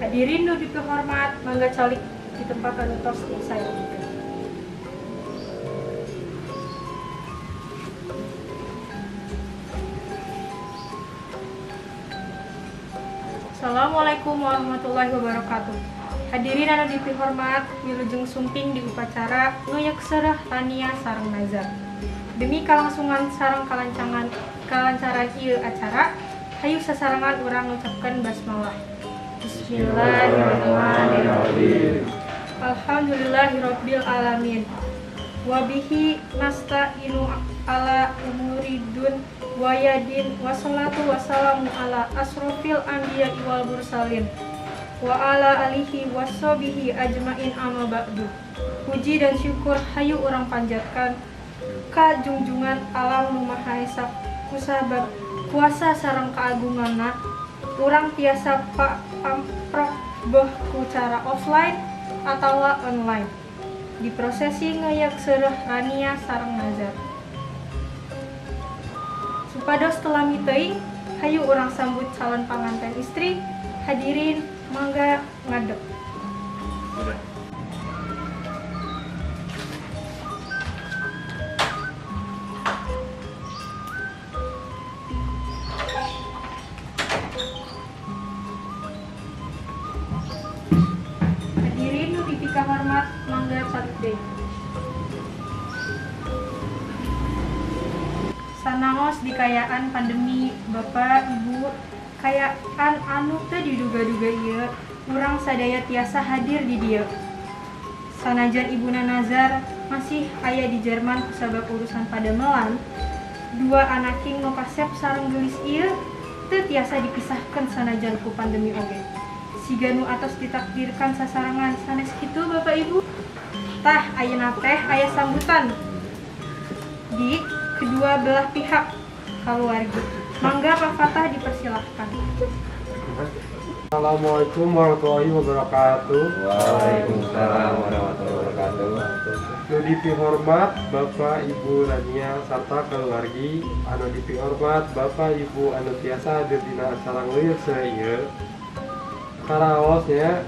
Hadirin nu dipihormat, mangga calik di tempat anu tos disayogikeun. Assalamualaikum warahmatullahi wabarakatuh. Hadirin anu dipihormat, wilujeng sumping di upacara ngeuyeuk seureuh Rania sareng Nazar. Demi kalangsungan sareng kalancaran ieu acara, hayu sasarengan urang ngucapkeun basmalah. Bismillahirrahmanirrahim. Alhamdulillahirabbil alamin. Wabihi nasta'inu ala umuridun wayadin, wassalatu wassalamu ala asrofil anbiya wal mursalin wa ala alihi washabihi ajmain, amma ba'du. Puji dan syukur hayu urang panjatkan ka junjungan alam nu maha esa, kusabab kuasa sareng keagunganna urang tiasa pamprok beuh ku cara offline atau online di prosesi ngeuyeuk seureuh Rania sareng Nazar. Supados teu lami teuing, hayu urang sambut calon panganten istri. Hadirin mangga ngadeg. Udah. Hadirin nu dipikahormat, mangga calik deui. Sanaos dikayaan pandemi, Bapak Ibu, kayaan anu teu diduga-duga ieu, urang sadaya tiasa hadir di dieu. Sanajan Ibuna Nazar masih aya di Jerman kusabab urusan padamelan, dua anaking nu kasep sareng geulis ieu teu tiasa dipisahkeun sanajan ku pandemi oge. Siga nu atos ditakdirkan sasarengan, sanes kitu, Bapak Ibu? Tah, ayeuna teh aya sambutan di kedua belah pihak keluarga. Mangga, Pak Fatah, dipersilahkan. Assalamualaikum warahmatullahi wabarakatuh. Waalaikumsalam warahmatullahi wabarakatuh. Nu dipihormat Bapak Ibu Rania sarta keluargi, anu dipihormat Bapak Ibu anu tiasa hadir dina acara ngeuyeuk seureuh ieu. Karaosnya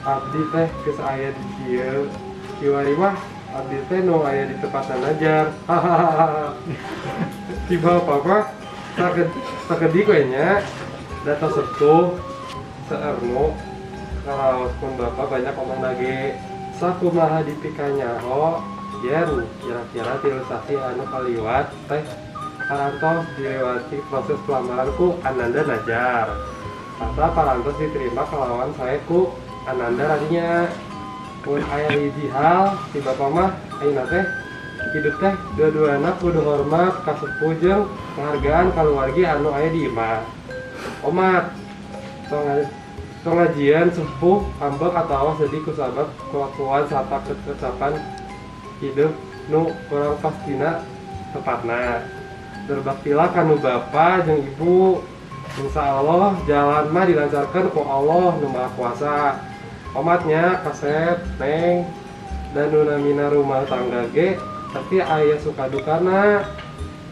abdi teh geus aya di dieu. Kiwari mah abdi teh nu aya di tempatna Najar. Hahaha. Ti bapak mah sakedik we nya, da tos sepuh, seueur nu karaos pun bapak banyak ngomong nage. Sakumaha dipikanyaho yen kira-kira 3 sasih anu kaliwat teh parantos dilewati proses pelamaran ku Ananda Najar sarta parantos diterima kalawan sae ku Ananda Rania. Mun aya hiji hal si bapak mah, ayeuna teh hidup teh dua-duana kudu hormat ka sepuh jeung penghargaan kaluargi anu aya di imah. Omat tong ngajian sepuh ambek atawa sedih kusabab kelakuan sarta ketetapan hidup nu kurang pastina tepatna. Berbaktilah kanu bapa jeung ibu, insya Allah jalan mah dilancarkan ku Allah nu Maha Kuasa. Omatnya kasep, neng, dan nu namina rumah tangga ge tapi aya suka dukana.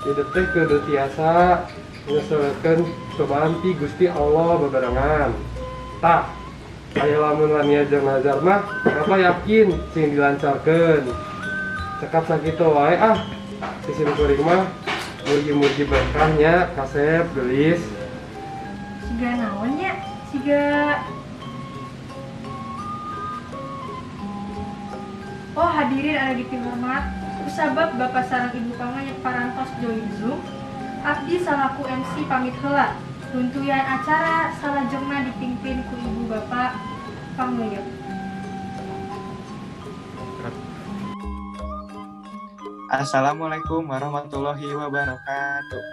Hidup teh kudu tiasa nyesuaikan cobaan ti Gusti Allah bebarengan. Tah, aya lamun Rania jeung Nazar mah apa yakin sing dilancarkeun. Cekap sakitu wae ah di sim kuring mah, murgi-murgi berkahnya, kasep, gelis. Siga naon nya? Siga Hadirin anu dipihormat, kusabab Bapak sareng Ibu pangeuyeuk parantos join Zoom, abdi salaku MC pamit heula. Runtuyan acara salajengna dipimpin ku Ibu Bapak pangeuyeuk. Assalamualaikum warahmatullahi wabarakatuh.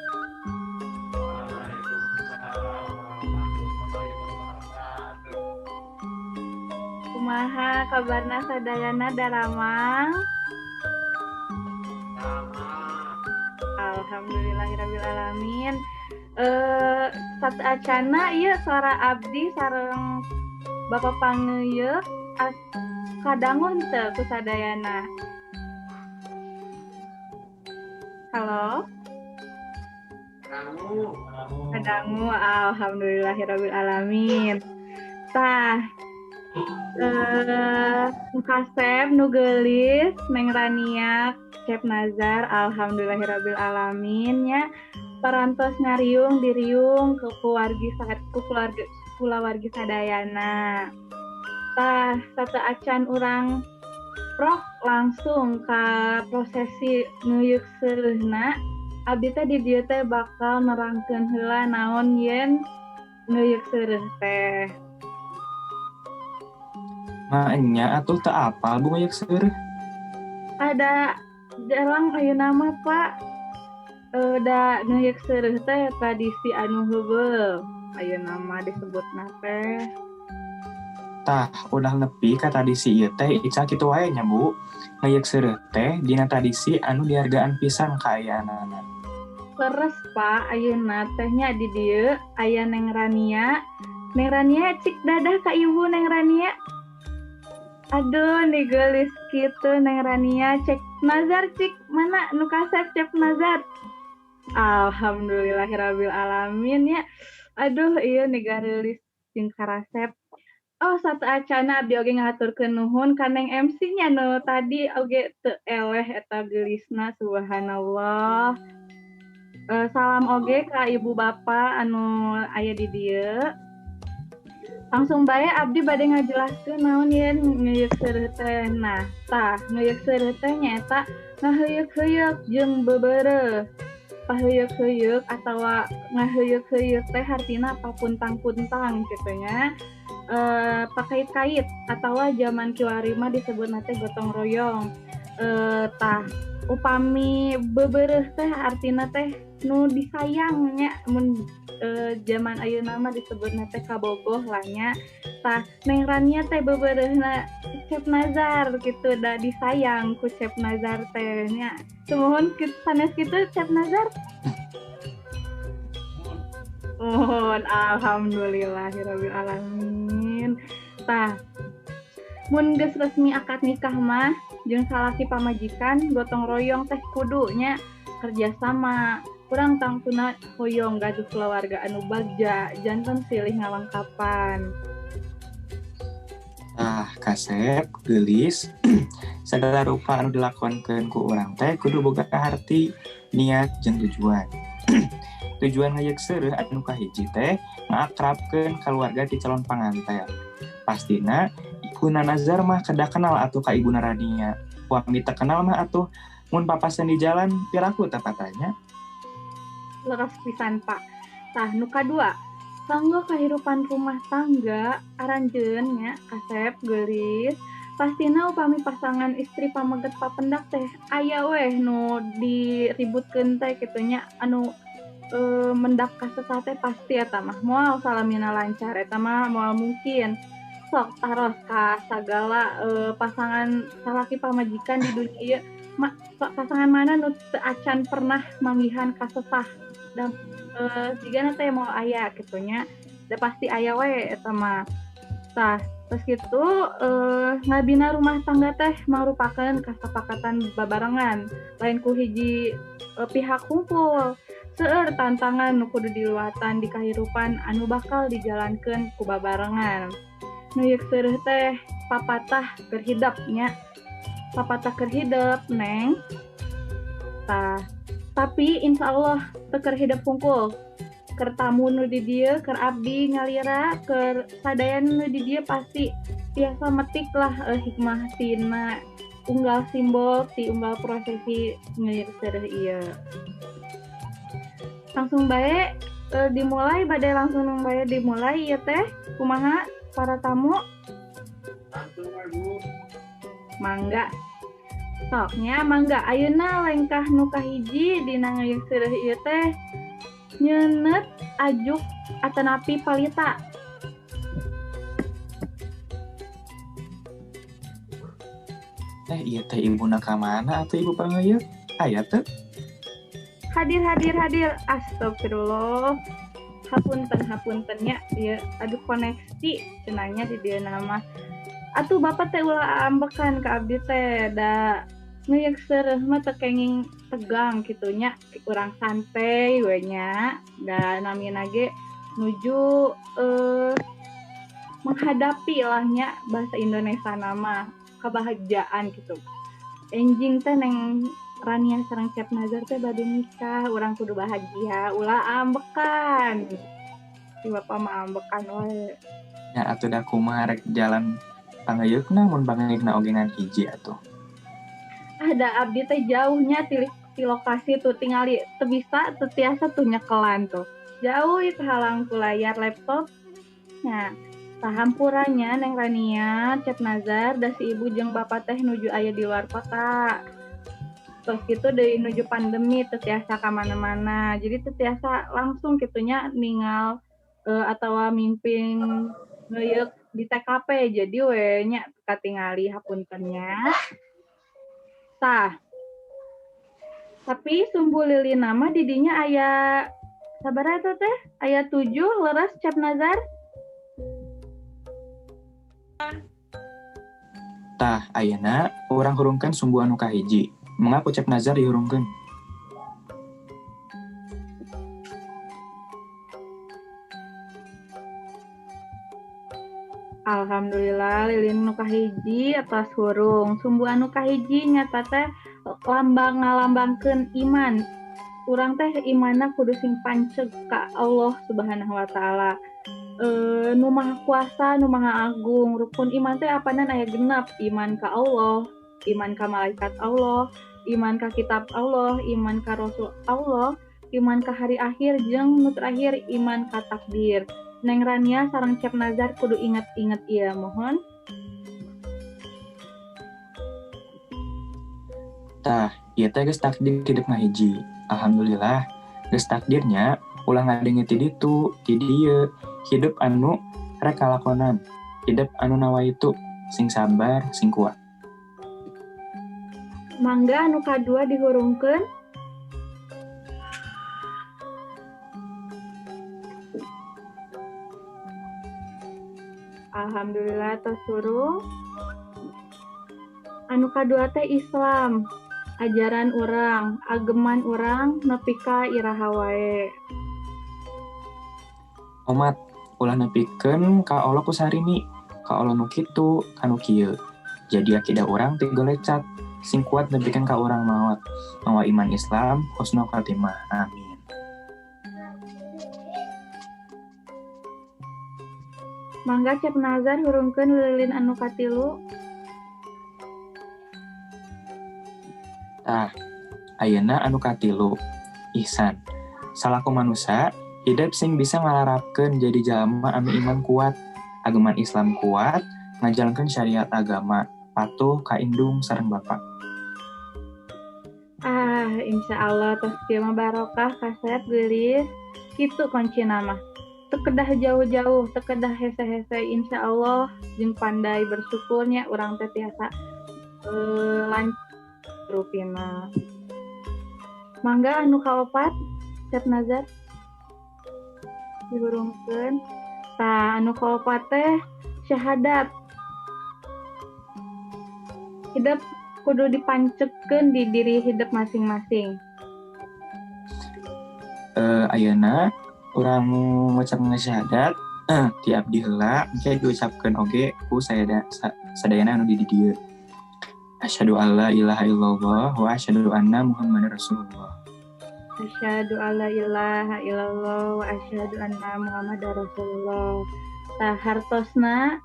Kumaha kabarna sadayana daramang? Alhamdulillahirabbil alamin. Sateuacana ieu suara abdi sareng Bapak pangeuyeuk kadangun teu ku sadayana? Halo? Kadangu, alhamdulillahirabbil alamin. Tah, kasep nu geulis Neng Rania Cep Nazar, alhamdulillahirabbil alamin nya. Parantos ngariung diriung ke keluargi ku keluarga kulawargi sadayana. Tah, sateuacan urang prok langsung ka prosesi ngeuyeuk seureuhna, abdi teh di dieu teh bakal nerangkeun heula naon yen ngeuyeuk seureuh teh. Maenya atuh teu apal bu ngeuyeuk seureuh? Ada jarang ayeuna mah Pak. Da ngeuyeuk seureuh teh tradisi anu heubeul ayeuna mah disebutna teh. Tah, udah nepi ka tradisi ieu teh ical kitu wae nya Bu. Ngeuyeuk seureuh teh dina tradisi anu dihargaan pisan kaayaanana. Leres Pak, ayeuna teh nya di dieu aya Neng Rania. Neng Rania cik dadah ka ibu Neng Rania. Aduh, nih geulis kitu Neng Rania, cek Nazar cik mana nu kasep Cep Nazar. Alhamdulillahirabbil alamin ya. Aduh, ieu nih gareulis jeung karasep. Oh, sateuacana abdi oge ngahaturkeun nuhun ka Neng MC nya nu tadi oge teu eleh eta geulisna, subhanallah. Salam oge ka ibu bapa anu aya di dieu. Langsung bae abdi bade ngajelaskeun naon yen ngeuyeuk seureuh teh. Nah, tah ngeuyeuk seureuh teh nyaeta ngaheuyeuk-heuyeuk jeung beubeureuh. Paheuyeuk-heuyeuk atawa ngaheuyeuk-heuyeuk teh hartina papuntang-puntang kitu nya. Pakait-kait atawa zaman kiwari mah disebutna teh gotong royong. Tah upami beubeureuh teh artina teh nu disayang nya, mun zaman ayeuna mah disebutna teh kabogoh lah nya. Tah Neng Rania teh beubeureuhna Cep Nazar kitu, da disayang ku Cep Nazar teh nya. Sumuhun sanes kitu Cep Nazar? Mohon, alhamdulillahirabbil alamin. Tah, mun geus resmi akad nikah mah jeung salaki pamajikan gotong royong teh kudu nya kerjasama. Kurang tangtuna hoyong gaduh keluarga anu bagja janten silih ngalengkapan. Tah, kasep geulis sagala rupa anu dilakonkeun ku urang teh kudu boga harti, niat jeung tujuan. Tujuan ngeuyeuk seureuh anu kahiji teh ngakrabkeun kaluarga ti calon panganten. Pastina ibuna Nazar mah kedah kenal atuh ka ibuna Rania. Upami teu kenal mah atuh mun papasen di jalan piraku teh patanya. Leres pisan Pak. Tah nu kadua, kanggo kahirupan rumah tangga aranjeun nya kasep geulis. Pastina upami pasangan istri pameget papendak teh aya weh nu diributkeun teh kitu nya, anu mendak kasesah teh pasti eta mah moal salamina lancar, eta mah moal mungkin. Sok taros ka sagala pasangan salaki pamajikan di dunia ieu, pasangan mana nu teu acan pernah manggihan kasesah dan sigana teh moal aya kitu nya, da pasti aya we eta mah. Tah terus kitu ngabina rumah tangga teh marupakeun kasepakatan babarengan, lain ku hiji pihak kumpul. Seueur tantangan nu kudu diluatan di kahirupan anu bakal dijalankeun ku babarengan. Ngeuyeuk seureuh teh papatah keur hidep nya. Papatah keur hidep Neng. Tah, tapi insya Allah teu keur hidep hungkul. Keur tamu nu di dieu, keur abdi ngalira, keur sadayana nu di dieu pasti tiasa metik lah hikmah tina unggal simbol ti unggal prosesi ngeuyeuk seureuh ieu. Langsung bae dimulai, bade langsung bae dimulai ieu teh kumaha para tamu? Langsung Bu. Mangga. Sok nya mangga ayeuna lengkah nu kahiji dina ngeuyeuk seureuh ieu teh nyeuneut ajuk atanapi palita. Teh ieu teh ibuna ka mana atuh ibu pangeuyeuh? Aya teu? Hadir hadir hadir. Astagfirullah. Hapunten nya ieu aduh koneksi cenah di dieu nama. Atuh bapak teh ulah ambekan ka abdi teh da ngeuyeuk seureuh mah teu kenging tegang kitu nya, urang santai we nya. Da namina ge nuju menghadapi lah nya bahasa Indonesia nama kebahagiaan gitu. Enjing teh Neng Rania sareng Cep Nazar teh bade nikah, urang kudu bahagia, ulah ambekan. Si bapak mah ambekan wae. Ya atuh da kumaha rek jalan pangeuyeukna mun pangeuyeukna oge ngan hiji atuh. Ada abdi teh jauhnya ti lokasi tuh tingali teu bisa teu tiasa tuh nyekelan tuh. Jauh itu halang ku layar laptop. Nah, tahampurannya Neng Rania, Cep Nazar, da si ibu jeung bapak teh nuju aya di luar kota. Terus gitu deui nuju pandemi teu tiasa ka mana-mana. Jadi teu tiasa langsung kitunya ningal atawa mimpin ngeuyeuk di TKP. Jadi we nya katingali hapunten nya. Tah. Tapi sumbu lilin nama didinya aya sabaraha eta teh? Aya 7 leres Cep Nazar. Tah, ayeuna urang hurungkeun sumbu anu kahiji. Mangga ku Cep Nazar dihurungkeun. Alhamdulillah lilin nu kahiji atas hurung. Sumbu anu kahiji nyata teh lambang ngalambangkeun iman. Urang teh imanna kudu sing panceg ka Allah Subhanahu wa taala. Nu maha kuasa, nu maha agung. Rukun iman teh apanan aya genep, iman ka Allah, iman ka malaikat Allah, iman ka kitab Allah, iman ka rasul Allah, iman ka hari akhir jeung nu terakhir iman ka takdir. Neng Rania sareng Cep Nazar kudu inget-inget ieu mohon. Tah, ieu teh geus takdir hidup ngahiji. Alhamdulillah, geus takdirnya ulah ngadenge ti ditu, ti dieu. Hidup anu rek kalakonan, hidup anu nawaitu, sing sabar, sing kuat. Mangga anu kadua dihurungkeun. Alhamdulillah tos hurung. Anu kadua teh Islam, ajaran urang, ageman urang nepi ka iraha wae. Omat, ulah nepikeun ka Allah ku sarini, ka Allah nu kitu, ka nu kieu. Jadi akidah urang teu golecat, sing kuat nepikeun ka urang maot. Mawa iman Islam, husnul khatimah. Amin. Mangga Cep Nazar hurungkeun lilin anu katilu. Tah, ayeuna anu katilu, ihsan. Salaku manusa, hidup sing bisa ngalarapkeun jadi jalma anu iman kuat, ageman Islam kuat, ngajalankeun syariat agama, patuh ka indung sareng bapa. Ah, insya Allah tos kieu mah barokah kasep geulis. Kitu kuncina mah. Teu kedah jauh-jauh, teu kedah hese-hese, insya Allah jeung pandai bersyukurnya urang teh tiasa lancar rupina. Mangga anu kaopat, Cep Nazar dihurungkeun. Tah anu kaopat teh syahadat. Hidup kudu dipancegkeun di diri hidup masing-masing. Ayeuna urang ngucapkeun syahadat ti abdi heula engke diucapkeun oge ku sadayana anu di dieu. Asyhadu alla ilaha illallah wa asyhadu anna Muhammadar Rasulullah. Asyhadu alla ilaha illallah wa asyhadu anna Muhammadar Rasulullah. Tah hartosna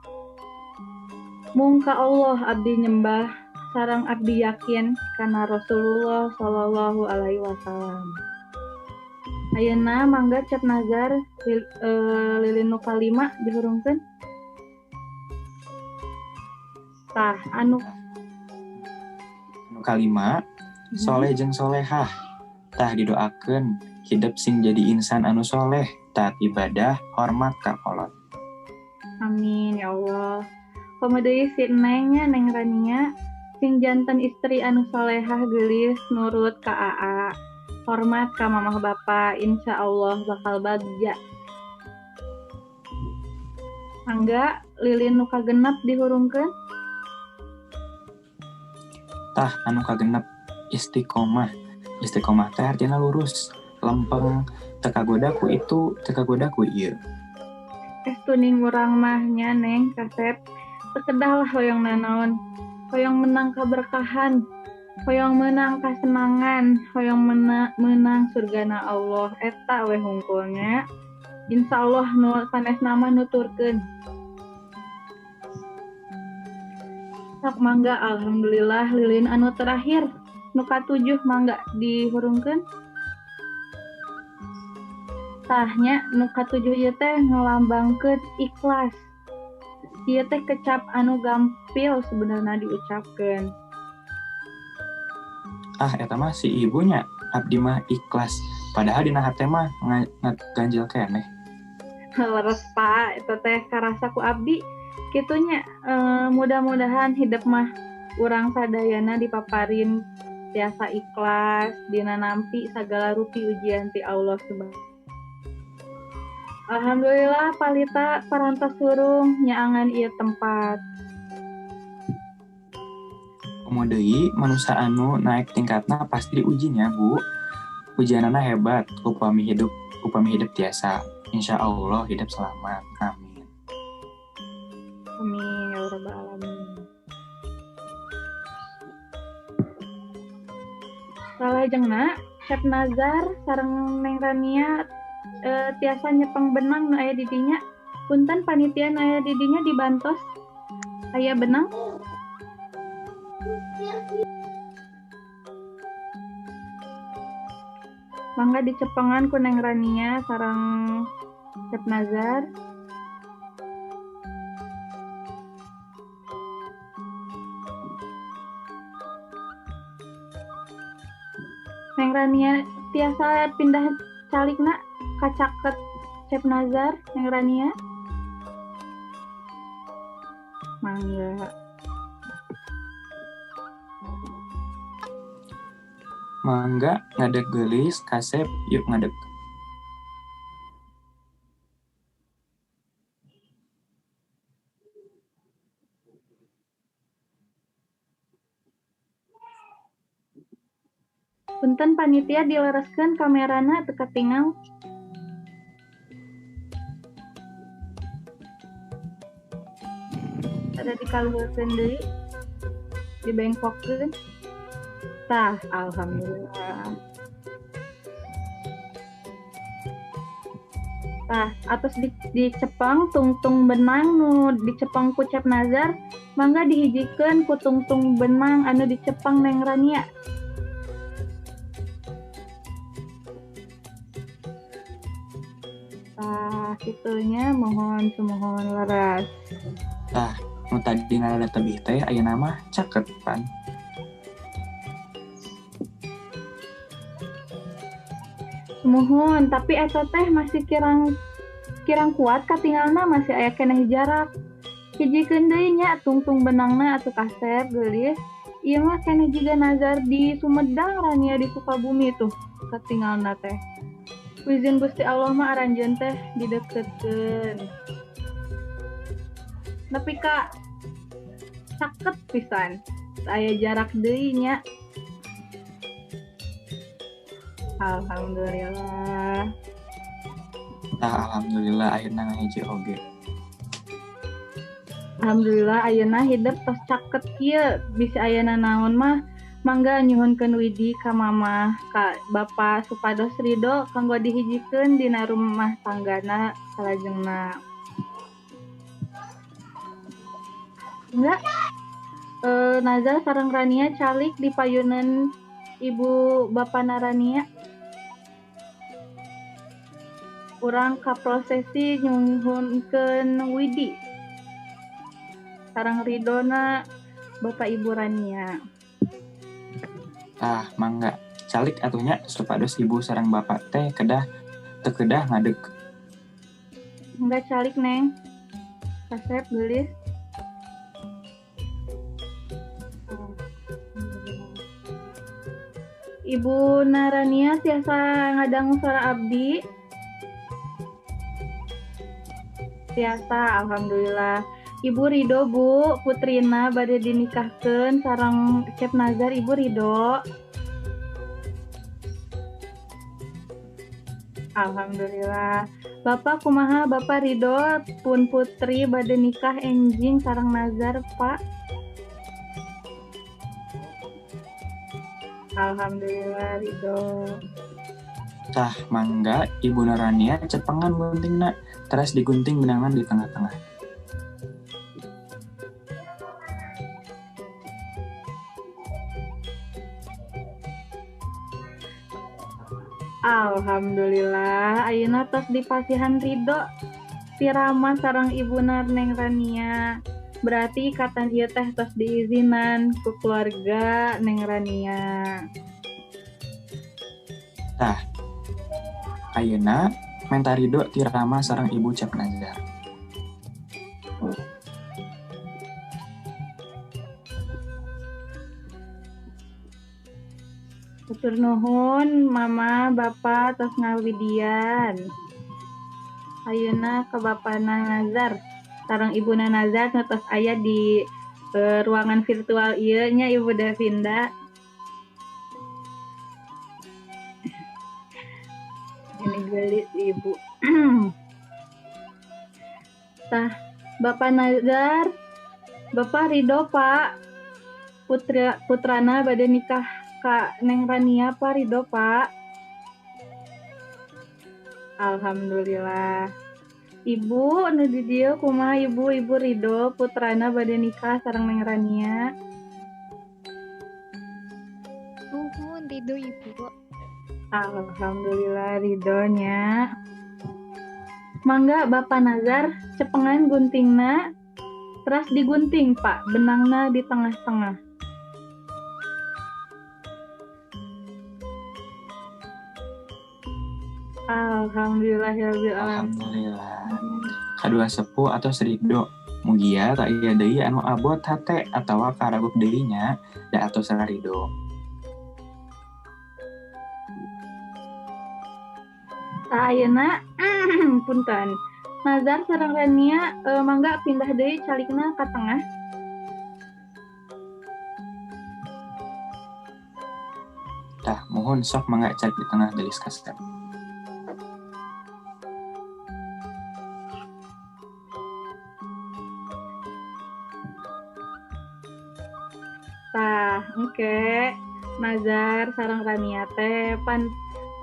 mung ka Allah abdi nyembah Sareng abdi yakin kana Rasulullah Shallallahu Alaihi Wasallam. Ayeuna mangga Cep Nazar lilin nu kalima dihurungkeun. Tah anu Nu kalima, soleh jeung solehah. Tah didoakeun hidup sing jadi insan anu soleh, taat ibadah, hormat ka kolot. Amin ya Allah. Komo deui si Neng nya, Neng Rania, sing janten istri anu solehah, geulis, nurut ka AA, hormat ka mamah bapa, insya Allah bakal bagja. Mangga lilin nu kagenep dihurungkeun. Tah anu kagenep, istiqomah. Istiqomah teh artinya lurus, lempeng, teu kagoda ku itu, teu kagoda ku ieu. Estu ning urang mah nya, Neng, Kasep, teu kedah lah hoyong nanaon, hoyong menang kaberkahan, hoyong menang kasenangan, hoyong menang surgana Allah, eta we hungkulnya. Insya Allah nu sanesna mah nuturkeun. Sok mangga, alhamdulillah, lilin anu terakhir nu katujuh mangga dihurungkeun. Tah nya, nu katujuh ieu teh ngalambangkeun ikhlas. Ieu teh kecap anu gampil sebenarnya diucapkeun. Ah, eta mah si ibunya, abdi mah ikhlas. Padahal dina hate mah ngaganjel keneh. Leres, Pak, eta teh karasa ku abdi. Kitu nya, mudah-mudahan hidup mah urang sadayana dipaparin tiasa ikhlas dina nampi sagala rupi ujian ti Allah Subhanahu. Alhamdulillah palita parantos surung nyaangan ieu tempat. Komo deui manusia anu naik tingkatna pasti diujinya, Bu. Ujianana hebat, upami hidup tiasa. Insya Allah hidup selamat. Amin. Amin ya rabbal alamin. Salajengna Chef Nazar sareng Neng Rania tiasa nyepeng benang nu aya di dinya. Punten, panitia nu aya di dinya dibantos. Aya benang? Mangga dicepengan ku Neng Rania sareng Chef Nazar. Neng Rania tiasa pindah calikna kacaket Chef Nazar, Neng Rania. Mangga. Mangga ngadeg, geulis, kasep, yuk ngadeg. Punten, panitia, dilereskeun kamerana, teu katingal. Ada dikaluhurkeun deui. Dibengkokkeun. Tah, alhamdulillah. Tah, atos dicepeng tungtung benang nu dicepeng ku Cep Nazar, mangga dihijikeun ku tungtung benang anu dicepeng Neng Rania. Tah, kitunya, mohon sumuhun, leres. Tah, nu tadi rada tebih teh ayeuna mah caket pan. Muhun, tapi eta teh masih kirang kirang kuat katingalna, masih aya keneh jarak. Hijikeun deui nya tungtung benangna atuh, kasep, geulis. Ieu mah keneh jiga Nazar di Sumedang, Rania di Sukabumi tuh katingalna teh. Izin Gusti Allah mah aranjeun teh dideketkeun. Nepi ka caket pisan. Aya jarak deui nya. Alhamdulillah. Tah, alhamdulillah akhirnya ngahiji oge. Alhamdulillah ayeuna hidep tos caket kieu, bisi aya nanaon mah mangga nyuhunkeun widi ka mamah ka bapa supados ridho kanggo dihijikeun dina rumah tanggana salajengna. Enggak? Nazar sareng Rania calik di payunan Ibu Bapana Rania. Urang ka prosesi nyuhunkeun widi sareng ridona Bapak Ibu Rania. Tah, mangga calik atuh nya supados ibu sareng bapak teh kedah teu kedah ngadeg. Enggak calik, Neng. Kasep geulis. Ibu Narania tiasa ngadangu suara abdi? Tiasa, alhamdulillah. Ibu Ridho, Bu, putrina bade dinikahkeun sareng Cep Nazar. Ibu Ridho. Alhamdulillah. Bapak kumaha, Bapak Ridho pun putri bade nikah enjing sareng Nazar, Pak? Alhamdulillah Ridho. Tah, mangga Ibu Narania cepengan guntingna, teras digunting benangan di tengah-tengah. Alhamdulillah, ayeuna tos dipasihan ridho tirama sareng Ibu Neng Rania. Berarti ikatan ieu teh tos diizinan ku keluarga Neng Rania. Tah, ayeuna menta ridho ti Rama sareng Ibu Cep Nazar. Hatur nuhun Mama, Bapak tos ngawidian. Ayeuna ka Bapana Nazar sareng Ibuna Nazar nu tos aya di ruangan virtual ieu nya Ibu Devinda. Ini gelis Ibu. Tah, Bapak Nazar, Bapak Ridho Pak, putrana bade nikah ka Neng Rania, Pak Ridho Pak. Alhamdulillah. Ibu nu di dieu kumaha Ibu? Ibu Ridho putrana bade nikah sareng Neng Rania. Nuhun Ridho Ibu. Alhamdulillah ridhonya. Mangga Bapak Nazar cepengan guntingna, teras digunting Pak benangna di tengah-tengah. Alhamdulillahirabbil alamin. Alhamdulillah. Kadua sepuh atau ridho mugia tak aya deui anu abot hate atawa karagup deui nya da atos ridho. Tah ayeuna punten. Nazar sareng Rania mangga pindah deui calikna ka tengah. Tah, mohon sok mangga calik di tengah geulis kasep. Tah, engke Nazar sareng Rania teh pan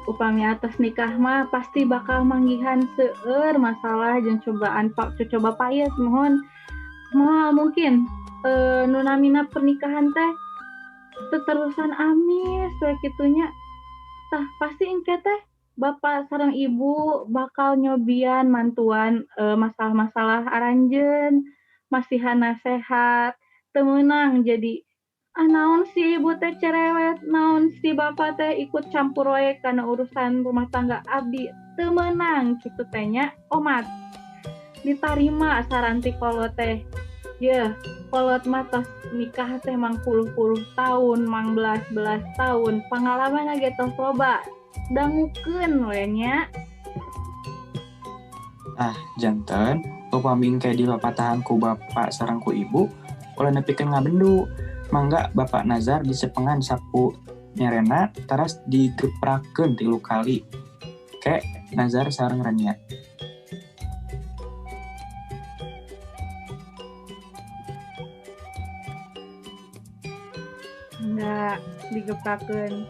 upami atas nikah mah pasti bakal manggihan seueur masalah jeung cobaan pak coba payes mohon moal mungkin nu namina pernikahan teh teterusan amis we kitunya. Tah pasti engke teh bapak sareng ibu bakal nyobian mantuan masalah-masalah aranjeun, masihan nasehat teu meunang jadi ah naon si ibu teh cerewet, naon si bapak teh ikut campur wae kana urusan rumah tangga abdi, teu meunang kitu teh nya omat. Ditarima saran ti kolot teh. Yeuh, kolot mah tos nikah teh mang puluh-puluh tahun, mang belas-belas tahun, pangalaman ge tos loba. Dangukeun we nya. Ah, janten upami engke dipapatahan ku bapak sareng ku ibu, ulah nepikeun ngabendu. Mangga Bapak Nazar disepengan sapu nyerena teras digeprakeun 3 kali. Ke Nazar sareng Rania. Enggak digeprakeun.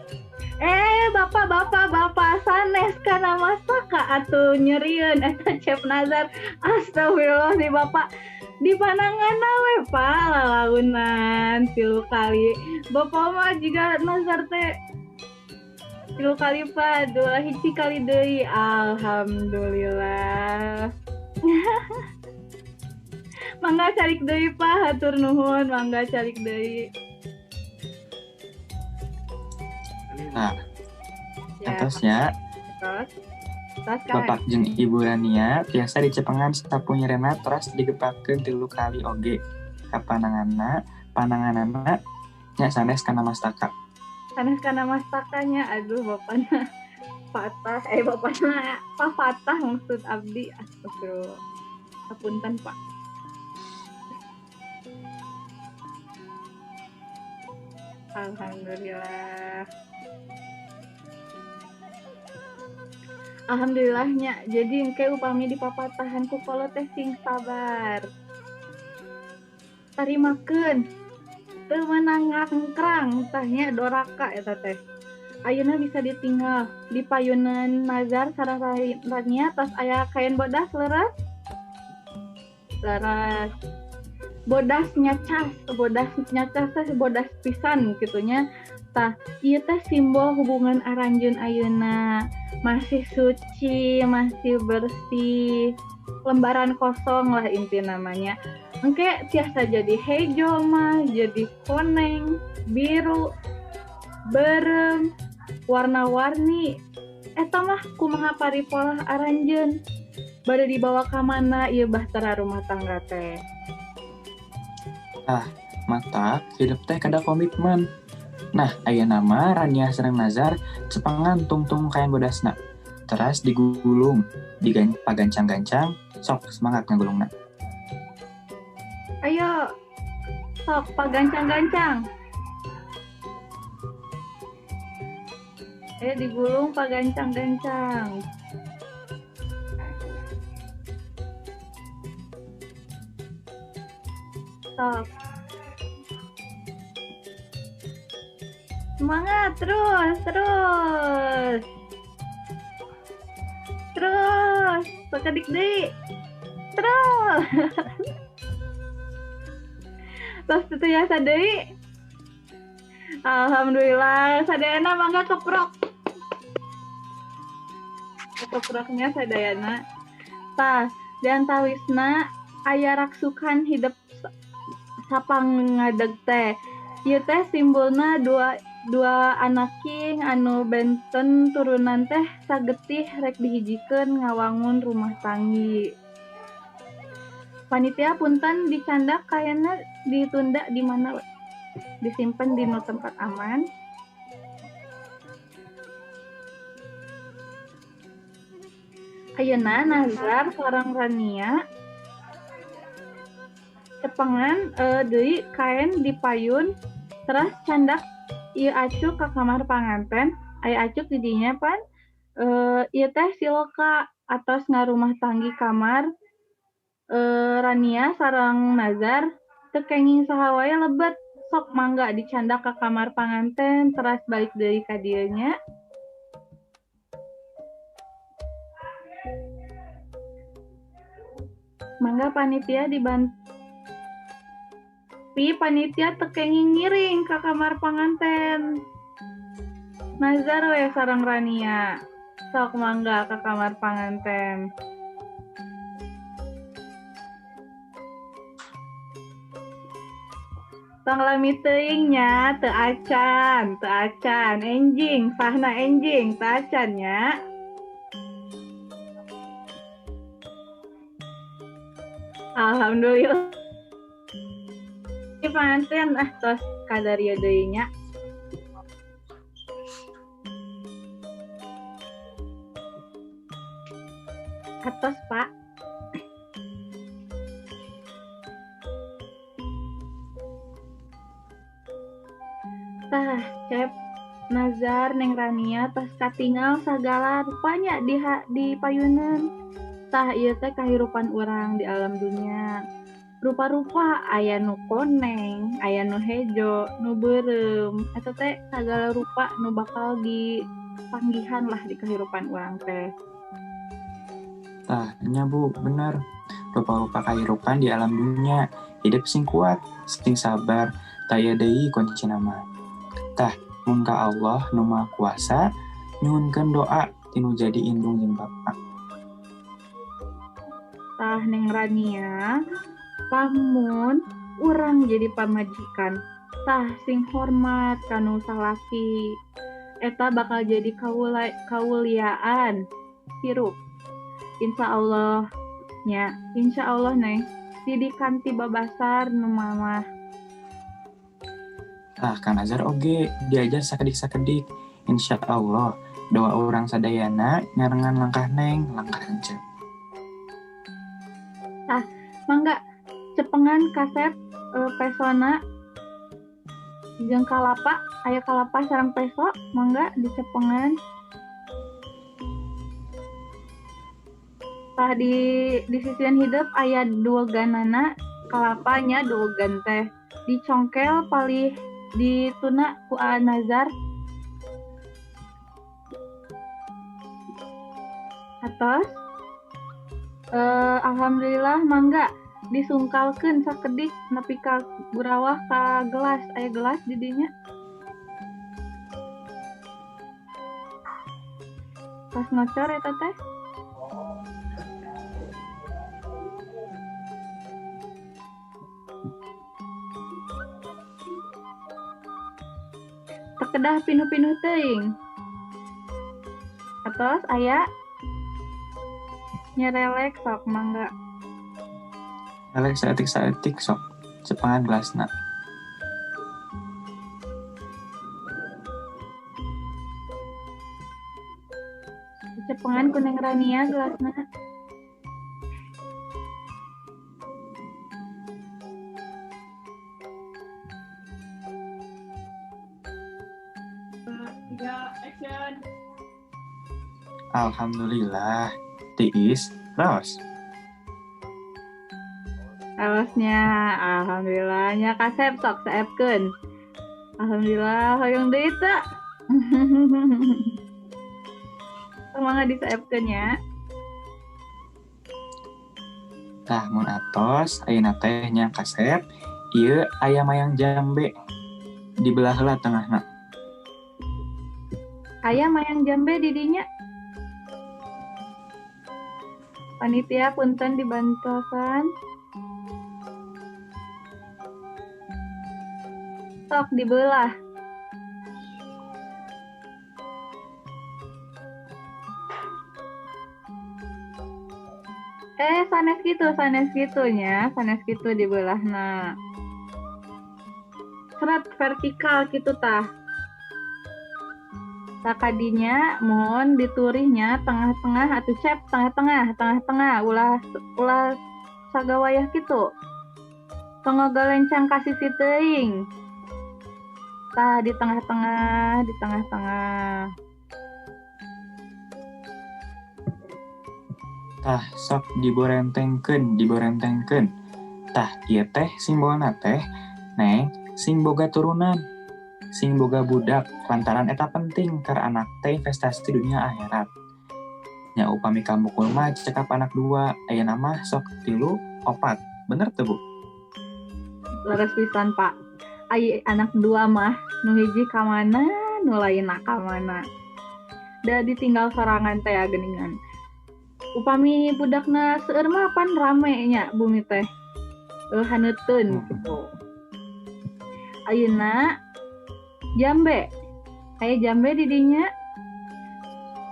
Bapak bapak sanes kana masaka atuh nyerieun eta Cep Nazar. Astagfirullah di bapak di panangan we Pak. Satahunan 3 kali. Bapak mah juga Nazar teh 3 kali Pak, 2 hiji kali deui. Alhamdulillah. Mangga calik deui Pak, hatur nuhun, mangga calik deui. Nah, Ya, atasnya terus. Terus kan. Bapak jeung Ibu Rania tiasa dicepengan sapu nyerena teras digepakeun 3 kali oge ka pananganna, pananganana nya sanes kana mastaka. Sanes kana mastakanya, aduh bapana Fatah, bapana Pak Fatah maksud abdi, astagfirullah. Hapunten Pak. Alhamdulillah. Alhamdulillahnya, jadi engke upami dipapatahan ku kolot teh sing sabar. Tarimakeun. Teu meunang ngangkrang tah nya doraka eta teh. Ayeuna bisa ditinggal di payunan Nazar sareng Rania tos aya kain bodas leres. Leres. Bodas nyacas teh bodas pisan kitunya. Tah, ieu teh simbol hubungan aranjeun ayeuna. Masih suci, masih bersih, lembaran kosong lah inti namanya. Engke tiasa jadi hejo mah, jadi koneng, biru, berem, warna-warni. Eta mah kumaha paripolah aranjeun. Bade dibawa ka mana ieu bahtera rumah tangga teh. Ah, mata hidup teh kada komitmen. Nah, ayeuna mah Rania sareng Nazar cepengan tungtung kain bodasna. Teras digulung, pagancang-gancang, sok semangat ngagulungna. Ayo, sok pagancang-gancang. Ayo digulung pagancang-gancang. Sok. Semangat terus, terus. Terus, sakedik deui. Terus. Tos teu tiasa deui. Alhamdulillah, sadayana mangga keprok. Keproknya sadayana. Tah, diantawisna aya raksukan hidep sapangadeg teh. Ieu teh simbolna dua anaking anu benten turunan teh sagetih rek dihijikeun ngawangun rumah tanggi. Panitia punten dicandak kayana ditunda di mana disimpan di nu tempat aman. Ayeuna Nazar sareng Rania cepengan deui kain dipayun teras candak ieu acuk ka kamar panganten, aya acuk di dinya pan ieu teh siloka atos ngarumah tanggi kamar Rania sareng Nazar teu kenging saha wae lebet sok mangga dicandak ka kamar panganten teras balik deui ka dieu nya. Mangga panitia dibantu. Tapi panitia teu kenging ngiring ka kamar panganten. Nazar we sareng Rania. Sok mangga ka kamar panganten. Tong lami teuing nya, teu acan, enjing, sahna enjing, teu acan nya. Alhamdulillah. Panganten ah tos kadaria deui nya. Atos Pak. Tah, Cep Nazar Neng Rania tos katingal sagala rupanya di payunan. Tah ieu teh kahirupan urang di alam dunia. Rupa-rupa aya nu koneng, aya nu hejo, nu beureum. Eta teh sagala rupa nu bakal dipanggihan lah di kehidupan urang teh. Tah, nya Bu, bener. Rupa-rupa kahirupan di alam dunia. Hidup sing kuat, sing sabar, tah ieu deui kuncina mah. Tah, mun ka Allah nu Maha Kuasa nyuhunkeun doa tinu jadi indung jeung bapa. Tah Neng Rania, lamun urang jadi pamajikan, tah sing hormat kanu salaki. Eta bakal jadi kauliaan hirup. Insya Allah nya, insya Allah Neng didikan ti babasar nu mamah. Tah Kang Nazar oge diajar sakedik-sakedik. Insya Allah doa urang sadayana nyarengan langkah Neng, langkah encep. Tah, mangga cepengan kasep pesona jeung kalapa, aya kalapa sareng peso, mangga dicepengan. Tah di sisian hidup aya dua ganana kalapanya dua gan teh dicongkel palih dituna ku A Nazar. Atos alhamdulillah mangga disungkalkeun sakedik nepi ka gurawah ka gelas, aya gelas di dinya. Pas ngocor eta teh. Kedah pinuh-pinuh teuing. Atos aya nyerelek sok mangga. Relek saeutik-saeutik sok cepengan gelasna. Cepengan ku Neng Rania gelasna. Alhamdulillah, tiis, raos. Raosnya, alhamdulillahnya kasep sok seepkeun. Alhamdulillah, hoyong deui teu. Mangga diseepkeun nya. Tah mun atos ayeuna teh nya kasep, ieu aya mayang jambe dibelah heula tengahna. Aya mayang jambe di dinya. Panitia punten dibantosan. Sok dibelah. Sanes kitu, sanes kitunya, sanes kitu dibelahna. Serat vertikal kitu tah. Sakadinya mohon diturihnya tengah-tengah atau cep tengah-tengah, tengah-tengah ulah ulah sagawayah kitu. Tong ngagalencang ka sisi teuing. Tah di tengah-tengah, di tengah-tengah. Tah sok diborentengkeun, diborentengkeun. Tah ieu teh simbolna teh Neng sing boga turunan, sing boga budak lantaran eta penting keur anak teh investasi dunia akhirat. Nya upami kamukul mah cekap anak dua, ayeuna mah sok 3, 4. Bener teu, Bu? Leres pisan, Pak. Ai anak dua mah nu hiji ka mana, nu lainna ka mana. Da ditinggal sorangan teh geuningan. Upami budakna seueur mah pan rame nya bumi teh. Haneuteun gitu. Ayeuna jambe. Aya jambe di dinya.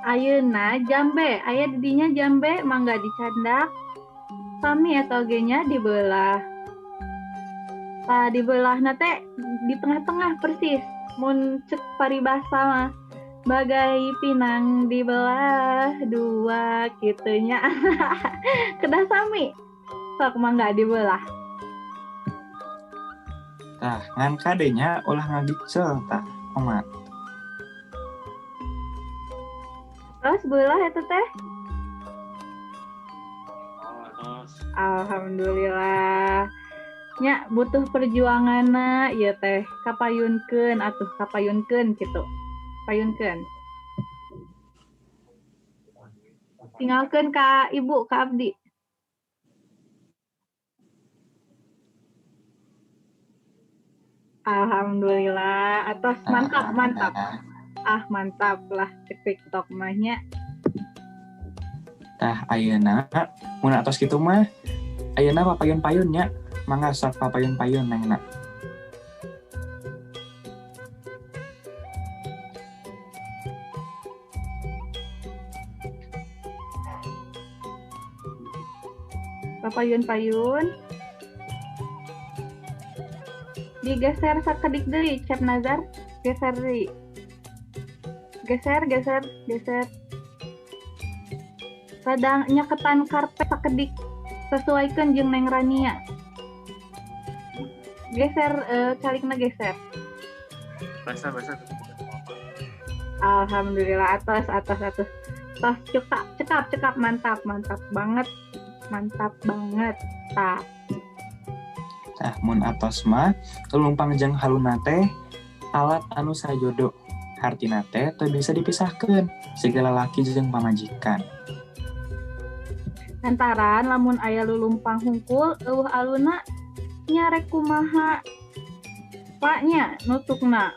Ayeuna jambe, aya di dinya jambe mangga dicandak. Sami eta oge nya dibelah. Tah dibelahna teh di tengah-tengah persis. Mun cek paribasa mah bagai pinang dibelah dua kitunya. Kedah sami. Sok mangga dibelah. Tah, ngan kadenya ulah ngagicel tah, omat. Terus belah eta teh? Alhamdulillah. Nya butuh perjuanganna ieu teh, kapayunkeun atuh kapayunkeun kitu. Payunkeun. Tinggalkeun ka ibu, ka abdi. Alhamdulillah, atos mantap mantap. Ah, mantap lah cek TikTok mah nya. Tah ayeuna mun atos kitu mah ayeuna papayun-payun nya, mangga sok papayun-payun nengna. Papayun-payun. Digeser sakedik deui, Cep Nazar. Geser deui. Geser, geser, geser. Sadang nyaketan karpet sakedik. Sesuaikan jeung Neng Rania. Geser, calikna geser. Basah, basah. Alhamdulillah, atas, atas, atas. Tos cekap, cekap, cekap, mantap, mantap banget. Mantap banget. Tah. Tah mun atos mah lumpang jeung haluna teh alat anu sajodo. Hartina teh teu bisa dipisahkeun siga lalaki jeung pamajikan. Lantaran lamun aya lulumpang hungkul eueuh aluna nyarek kumaha Pak nya nutukna.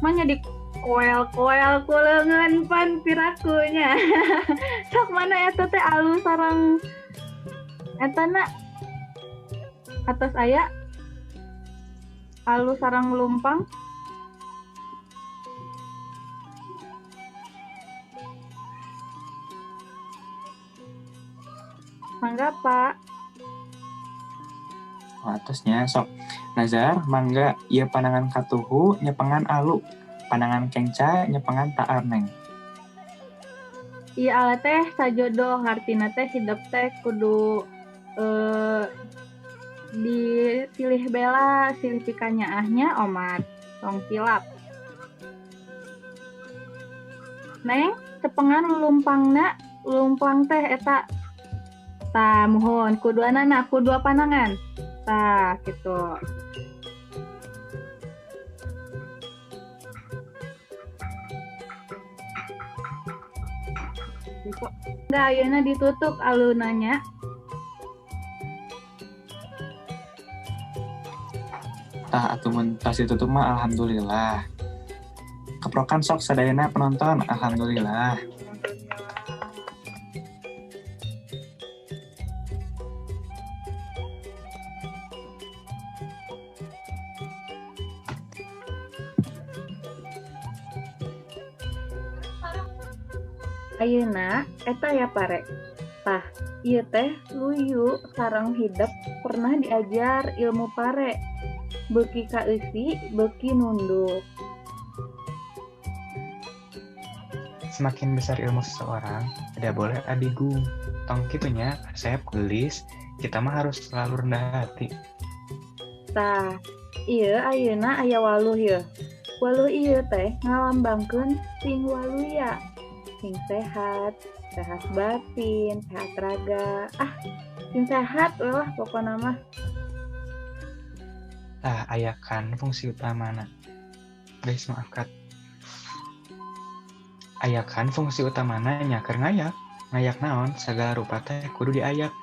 Manya di koel-koel ku leungeun pan pirakunya. Sok mana eta teh alu sareng eta na atas aya alu sareng lumpang. Mangga Pak. Oh, atasnya sok Nazar mangga ieu panangan katuhu nyepengan alu, panangan kenca nyepengan taar neng. Iya ala teh sajodo hartina teh hidep teh kudu disilih bela silih pikanyaahnya omat tong kilap. Neng cepengan lumpangna lumpang teh eta tah muhun kuduanana kudua panangan tah gitu. Enggak, ayeuna ditutup alunanya. Tah atuh mun tos ditutup mah alhamdulillah. Keprokan sok sadayana penonton, alhamdulillah. Ayeuna eta ya pare. Tah, ieu teh luyu sareng hidep pernah diajar ilmu pare. Beuki kaeusi, beuki nunduk. Semakin besar ilmu seseorang, tidak boleh adigung. Tong kitunya, kasep, gelis, kita mah harus selalu rendah hati. Tah, ieu ayeuna aya waluh ieu. Waluh ieu teh ngalambangkeun sing waluya. Sing sehat, sehat batin, sehat raga. Ah, sing sehat lah pokona mah. Tah, aya kan fungsi utamana. Guys, maaf kat. Aya kan fungsi utamana nya keur ngayak. Ngayak naon sagala rupa teh kudu diayak,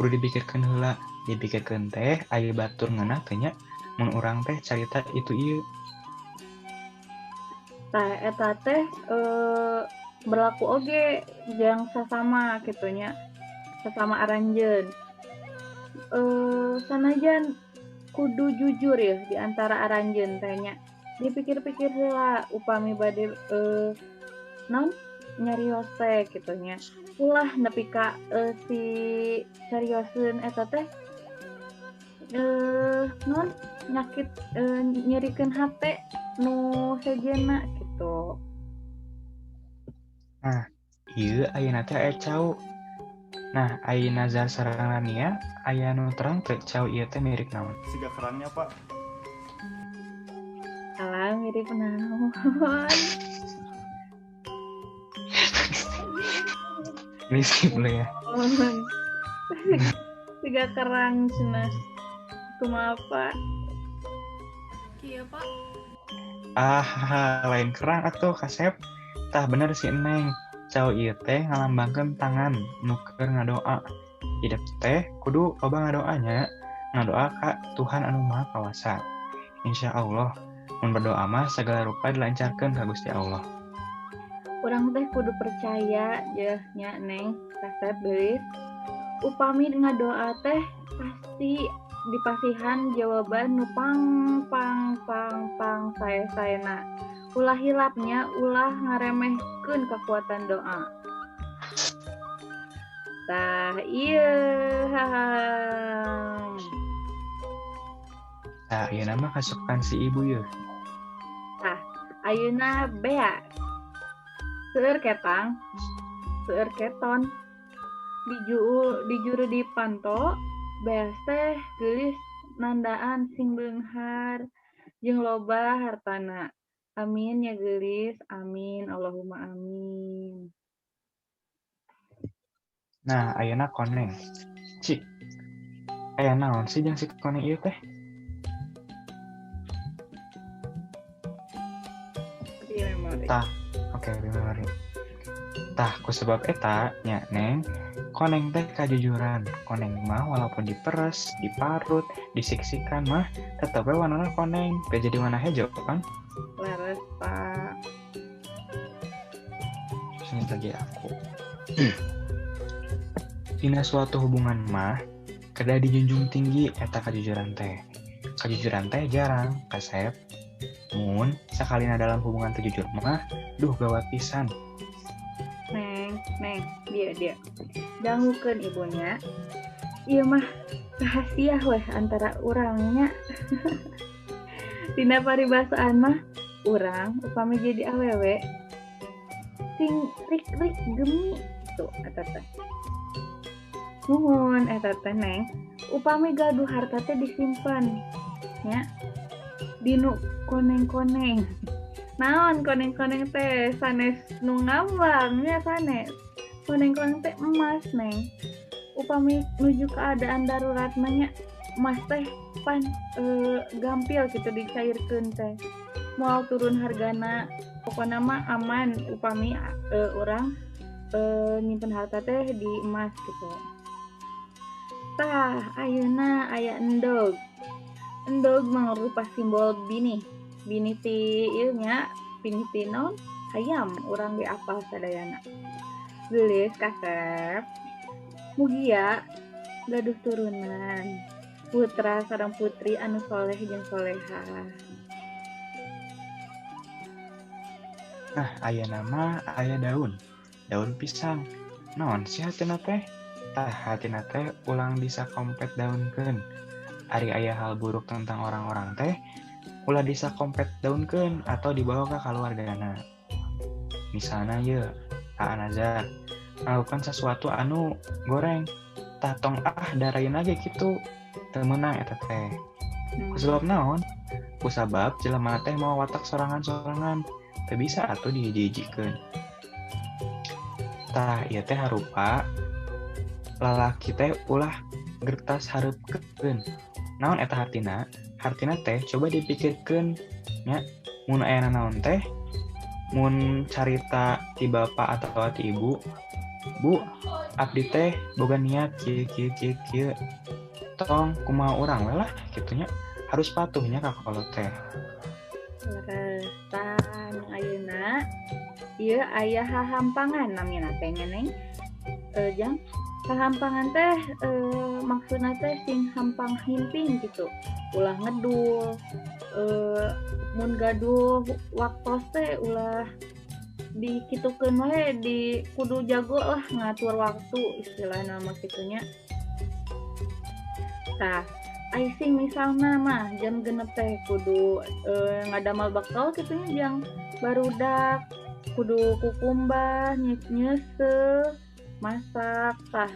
kudu dipikirkeun heula. Dipikirkeun teh aya batur ngeunah teh nya mun urang teh carita itu ieu. Tah eta teh berlaku oge jeung sasama kitu nya. Sasama aranjeun. Sanajan kudu jujur ya di antara aranjeun teh nya. Dipikir-pikir heula upami bade naon nyarios teh kitu nya. Ulah nepi ka si carioseun eta teh naon nyakit nyerikeun hate nu sejenna gitu. Nah, ieu ayeuna teh aya cau. Nah, ayeuna Nazar sareng Rania aya nu terang teh cau ieu teh mirip naon? Siga kerangnya, Pak. Alah, mirip naon? Ini skip dulu ya. Siga kerang cenah. Kumaha, Pak? Kieu, Pak. Ah, lain kerang atuh kasep. Tah bener si Neng. Cau ieu teh ngalambangkeun tangan nu keur ngadoa. Hidup teh kudu loba ngadoanya, ngadoa ka Tuhan anu Maha Kawasa. Insya Allah, mun berdoa mah segala rupa dilancarkan ka Gusti Allah. Urang teh kudu percaya yeuh nya, Neng, Kasep, geulis. Upami ngadoa teh pasti dipasihan jawaban nu pang pang pang pang sae-saena. Ulah hilap nya, ulah ngaremehkeun kekuatan doa. Tah, ieu. Tah, ieu mah kasukan si ibu yeuh. Tah, ayeuna bea. Seueur ketang, seueur keton. Di juru di panto, beas teh geulis nandaan sing beunghar jeung loba hartana. Amin ya geulis, amin Allahumma amin. Nah, ayeuna koneng. Cik. Aya naon sih jeung si koneng ieu teh? Di memori. Tah, oke, di memori. Tah, ku sebab eta nya, Neng, koneng teh kajujuran. Koneng mah walaupun diperes, diparut, disiksikan mah tetep we warnana koneng, teu jadi warna hejo kan? Leres, Pak. Sini lagi aku. Dina suatu hubungan mah kedah dijunjung tinggi eta kajujuran teh. Kajujuran teh jarang kasep. Mun sakalina dalam hubungan teu jujur mah, duh, gawat pisan. Neng, Neng, dia dia. Dangukeun ibunya. Ieu mah rahasia weh antara urangnya. Dina paribasaan mah urang upami jadi awewe sing rik-rik gemi tuh eta teh. Nuhun eta teh, Neng. Upami gaduh harta teh disimpan nya dinu koneng-koneng. Naon koneng-koneng teh? Sanes nu ngambang nya, sanes. Koneng-koneng teh emas, Neng. Upami nuju keadaan darurat mah nya, emas teh pan gampil gitu dicairkeun teh. Moal turun hargana. Pokona mah aman upami urang nyimpen harta teh di emas gitu. Tah, ayeuna aya endog. Endog mangrupa simbol binih. Binih ti ieu nya, binih ti naon? Hayam, urang ge apal sadayana. Geulis, kasep. Mugia gaduh turunan putra sareng putri anu soleh jeung solehah. Nah, ayeuna mah aya daun. Daun pisang. Naon sih hartina teh? Tah, hartina teh ulah disakompet daunkeun. Ari aya hal buruk tentang orang-orang teh ulah disakompet daunkeun atau dibawa ke kaluargana. Misalnya ye, Kak Nazar melakukan sesuatu anu goreng. Tah, tong ah darayeun ge kitu. Teu meunang eta teh. Kusabab naon? Kusabab jelema teh mawa watak sorangan-sorangan. Teu bisa atuh dihiji-hijikeun. Tah, ieu teh harupa lalaki teh ulah gertas hareupkeun. Naon eta hartina? Hartina teh coba dipikirkeun nya, mun aya nanaon teh, mun carita ti bapa atau ti ibu, "Bu, abdi teh boga niat kieu kieu kieu kieu, tong kumaha urang we lah," kitu nya. Harus patuhnya ka kolot teh. Leres. Tah, nu ayeuna ieu aya hahampangan namina teh nya, Neng. Jang hahampangan teh maksudna teh sing hampang himping gitu. Ulah ngedul. Mun gaduh waktos teh ulah dikitukeun wae, di kudu jago lah ngatur waktu istilahna mah kitu nya. Tah, aising misalna mah jam 6 teh kudu ngadamal bekal kitu nya jang barudak, kudu kukumbah, nyeuseuh, masak. Tah,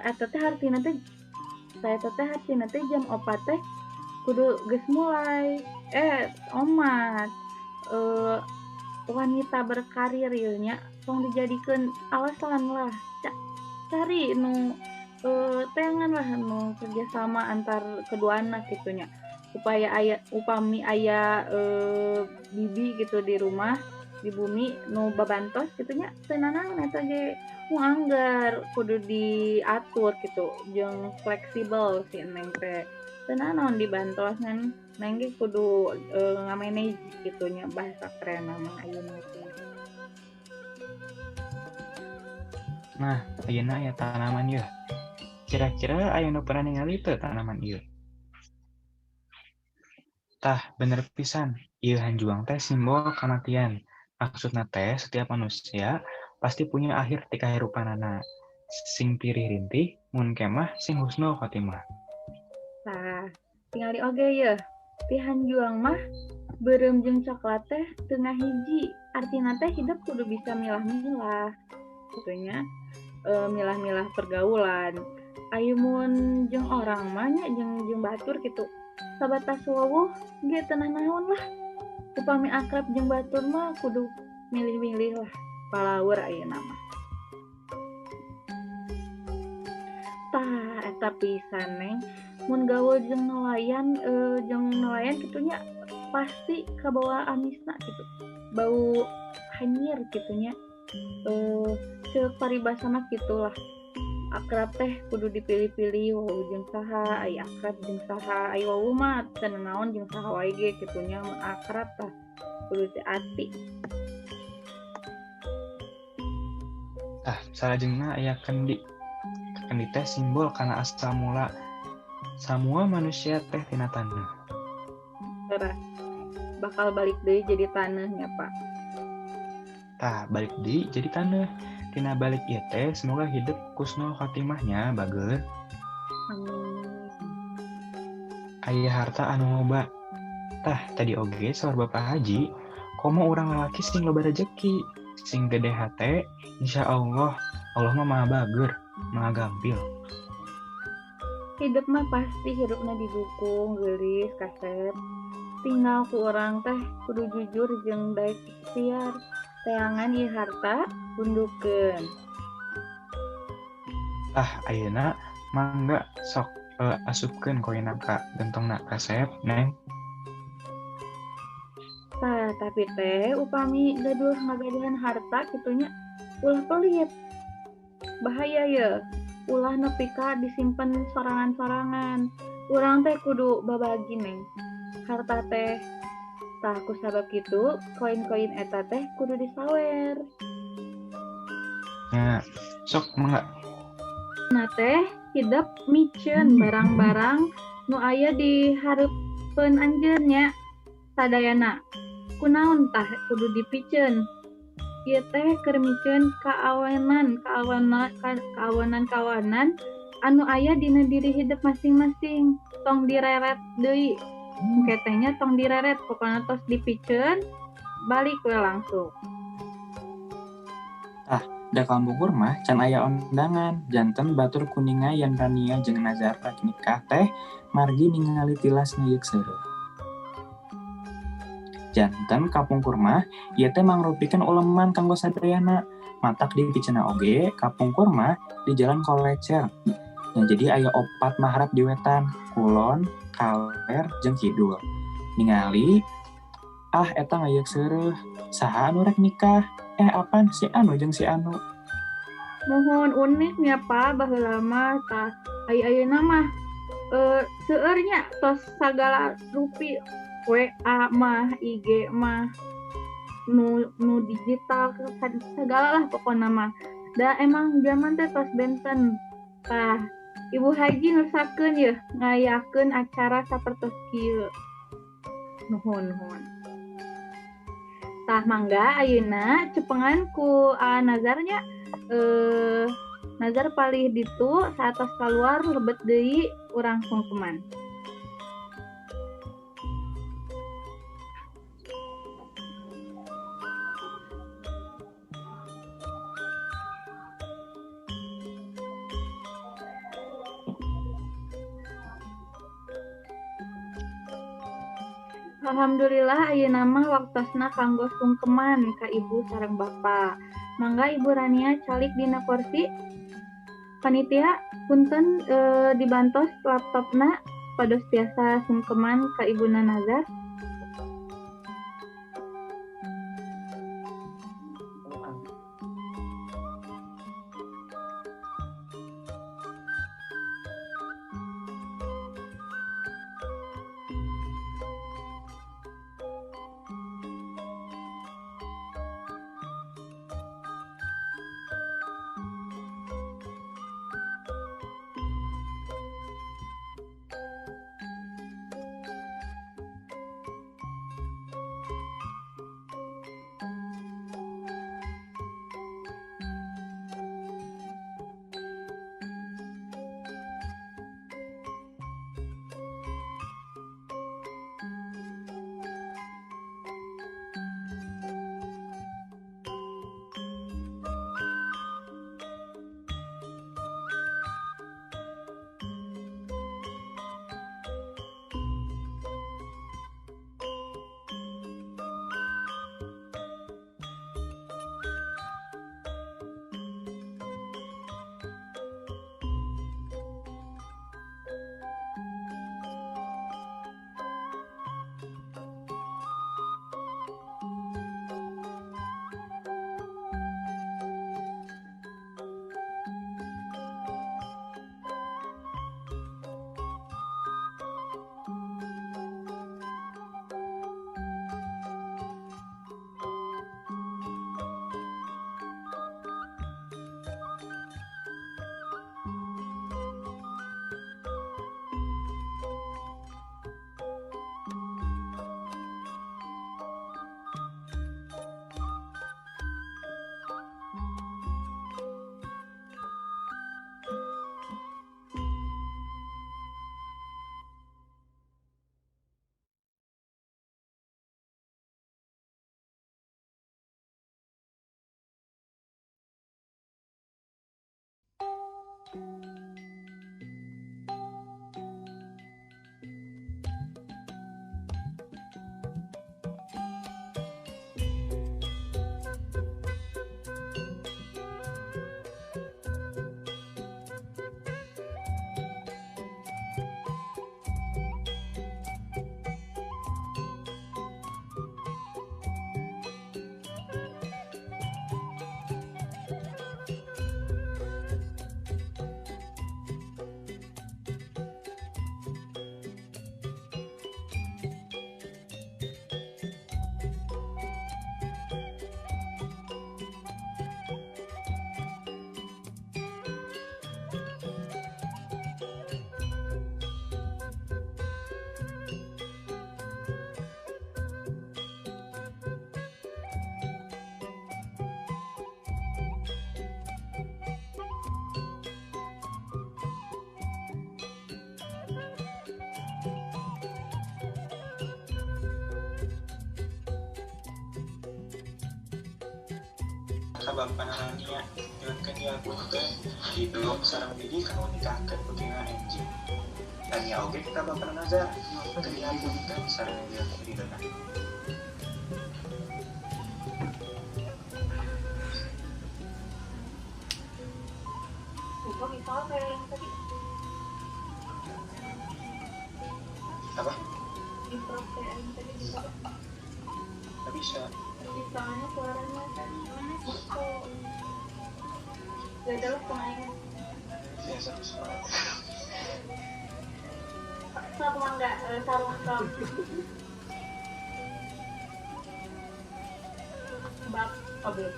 eta teh hartina teh saya teh hartina teh jam 4 teh kudu geus mulai. Omat wanita berkarir ieu nya tong dijadikeun alasan lah. Cari nu teangan lah nu kerjasama antar keduana kitu nya, supaya aya upami aya bibi gitu di rumah, di bumi nu babantos kitu nya, teu nanaon eta ge, mu anggar kudu diatur gitu jeung fleksibel si Neng teh. Teu nanaon dibantos ngan neng ge kudu ngamanage kitu nya bahasa kerenna mah ayeuna teh. Nah, ayeuna aya tanaman yeuh. Kira-kira aya nu pernah ningali teu tanaman ieu? Tah, bener pisan. Ieu hanjuang teh simbol kamatian. Maksudna teh setiap manusia pasti punya akhir ti kahirupanana. Sing pirih rintih, mun kemah sing husnul khotimah. Tah, tingali oge yeuh. Ti hanjuang mah beureum jeung coklat teh teu ngahiji. Artina teh hidup kudu bisa milah-milah. Kitu nya, milah-milah pergaulan. Aya mun jeung orang mah nya jeung batur kitu. Sabatas wawuh ge teu nanaon lah. Upami akrab jeung batur mah kudu milih-milih lah. Palaur ayeuna mah. Tah, eta pisan neng. Mun gaul jeung nelayan kitu nya pasti kabawa amisna kitu. Bau hanyir kitu nya. Ceuk paribasa mah kitulah. Akrab teh kudu dipilih-pilih wawuh jeung saha, ai akrab jeung saha, ai wawuh mah teu nanaon jeung saha wae ge kitu nya mun akrab tah kudu teu ati. Tah, salajengna aya kendi. Kendi teh simbol kana asal mula samua manusia teh tina taneuh. Terus bakal balik deui jadi taneuh nya, Pak. Tah, balik deui jadi taneuh. Tina balik ieu teh semoga hidup kusnul khotimahnya bager. Amin. Aya harta anu loba. Tah, tadi oge saur Bapak Haji, komo urang lalaki sing loba rejeki, sing gede hate, insyaallah Allah mah maha bager, maha gampil. Hidup mah pasti hirupna didukung, geulis, kasep. Tinggal ku urang teh kudu jujur jeung daek ikhtiar. Teangan ieu harta pundukeun. Tah, ayeuna mangga sok asupkeun koinna ka gentongna kasep, Neng. Tah, tapi teh upami gaduh ngagaduhan harta kitu nya ulah pelit. Bahaya ye. Ulah nepi ka disimpen sorangan-sorangan. Urang teh kudu babagi, Neng. Harta teh. Tah ku sabab kitu koin-koin eta teh kudu disawer. Nya, sok mangga. Nah teh hidep miceun barang-barang nu aya di hareupeun anjeun nya sadayana. Kunaon tah kudu dipiceun? Ieu teh keur miceun kaawanan-kaawanan anu aya dina diri hidep masing-masing. Tong direret deui. Engke teh nya tong direret, pokona tos dipiceun balik we langsung. Tah, da kampungkur mah can aya ondangan, janten batur kuninga yen Rania jeung Nazar rek nikah teh margi ningali tilas ngeuyeuk seureuh. Janten kapungkur mah ieu teh mangrupikeun uleman kanggo sadayana. Matak dipiceunna oge kapungkur mah di jalan kolecer. Nah, jadi aya opat mahrab di wetan, kulon, kaler, jeung kidul. Ningali ah eta ngayeuk seureuh, saha anu rek nikah? Apaan si anu jeung si anu. Muhun unik nya Pak baheula mah tah ai ayeuna mah seueur nya tos sagala rupi WA mah, IG mah, nu digital segala lah pokona mah. Da emang zaman teh tos benten. Tah, Ibu Haji ngersakeun yeuh ngayakeun acara sapertos kieu. Nuhun nuhun. Tah mangga ayeuna cepengan ku Nazarnya Nazar palih ditu saatos kaluar lebet deui urang sungkeman. Alhamdulillah ayeuna mah waktosna kanggo sungkeman ka ibu sareng bapa. Mangga Ibu Rania calik dina kursi. Panitia punten dibantos laptopna pados tiasa sungkeman ka ibuna Nazar. Ka Bapak Narania nyuhunkeun dihapunten didulung sareng Didi kanu nikahkeun putrina enjing. Tania oge ka Bapak Nazar nyuhunkeun dihapunten sareng dihapunten. Lupa misal kayak yang tadi. Apa? Improv kayak yang tadi bisa. Nggak bisa. Misalnya suaranya kan gimana sih kok? Gak ada loh pemain. Biasa suara. Sok mangga sarung sok. Bab, oh belum.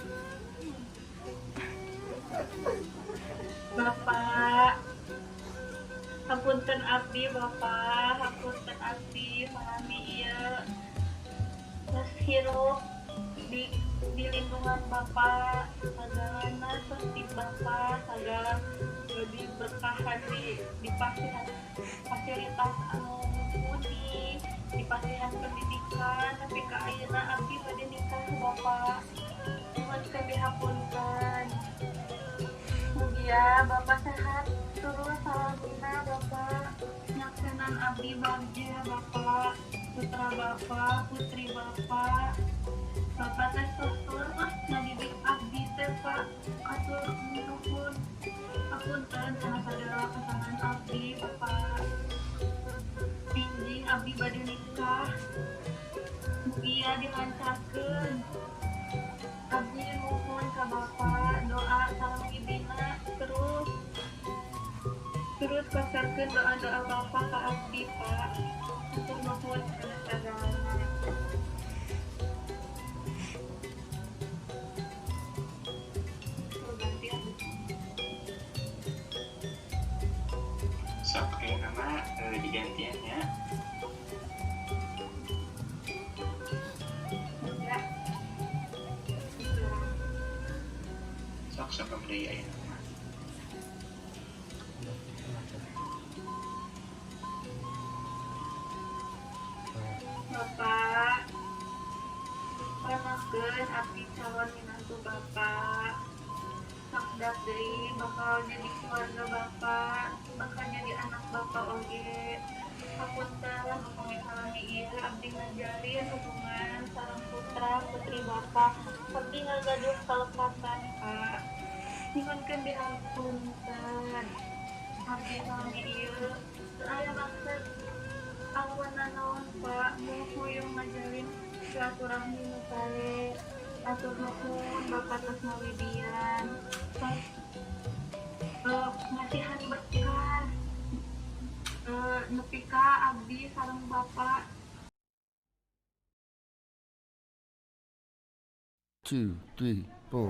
Bapak, hapunten abdi Bapak, hapunten abdi salami ieu. Terus hirup di lingkungan Bapak, sagalana tertib Bapak, sagala diberkahan di pasihan fasilitas anu mumpuni, di pasihan pendidikan, tapi ka ayeuna abdi bade nikah Bapak. Nyuhunkeun dihapunten. Mugia Bapak sehat terus salamina Bapak, nyaksenan abdi bagja Bapak, putra Bapak, putri Bapak. Bapak teh terus ngadidik abdi teh Pak, atur nuhun. Apunten kana sagala kesalahan abdi Bapak. Pinjing abdi bade nikah. Mugia dilancarkeun. Abdi nuhun ka Bapak, doa sareng ibina terus terus pasarkeun doa-doa Bapak ka abdi Pak. Atur nuhun kana sagalana. Sok kayak nama digantiannya. Ya. Sok sok deui aya nama. Bapak, panakeun abdi calon minantu Bapak. Sakdap deui bakal jadi keluarga Bapak, bakal jadi anak Bapak oge. Hapunten upami salami ieu abdi ngajalin hubungan sareng putra putri Bapak. Abdi ngagaduh kalepatan Pak. Nyuhunkeun dihapunten. Abdi salami ieu teu aya maksud awan naon Pak, mung hoyong ngajalin silaturahmi nu sae. Atur nuhun Bapak tos ngawidian. Tos ngasihan berkah nepi ka abdi sareng Bapak. 2, 3, 4.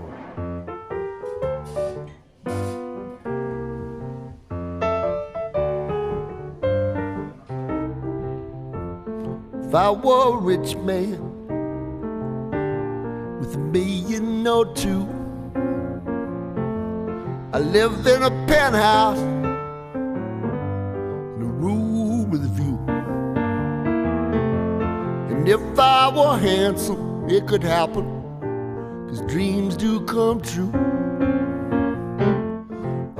If I were a rich man with a million or two, I lived in a penthouse in a room with a view. And if I were handsome, it could happen, 'cause dreams do come true.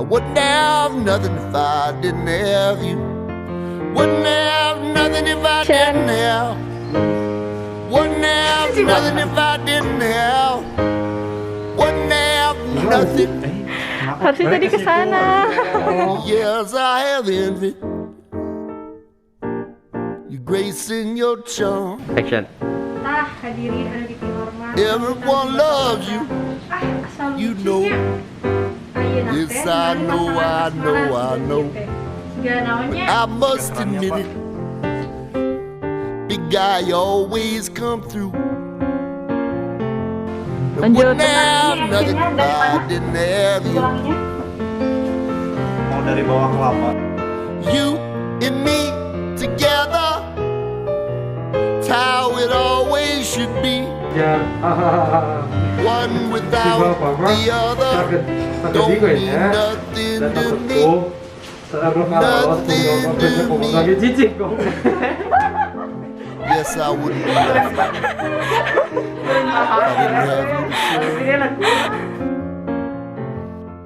I wouldn't have nothing if I didn't have you. Wouldn't have nothing if I didn't have. Wouldn't have nothing if I didn't have. Wouldn't have nothing. Kenapa? Harusnya tadi ke sana. Yes, I have envy. Your grace and your charm. Action. Tah, hadirin anu dipihormat. Everyone loves you. Ah, asal You know. lucunya. Ayeuna Yes, teh, I ningali know, pasangan I asmara know, I siga know. ieu teh. Siga naonnya? I must admit it. Big guy always come through. I Lanjut. wouldn't have nothing Actionnya if dari I mana? didn't have you. Ulangnya. Mau dari bawah kelapa. You and me together. It's how it always should be. Jar. Hahaha. One Si without bapak mah the other. sakedik Don't we mean nya. nothing Dan to me. sepuh. Saat lu karaos, Nothing bapak to ngomong me. lagi cicik kok. Yes, I wouldn't be nothing if I didn't have you to share.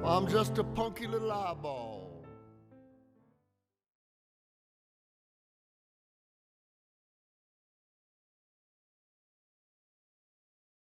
I'm just a punky little eyeball.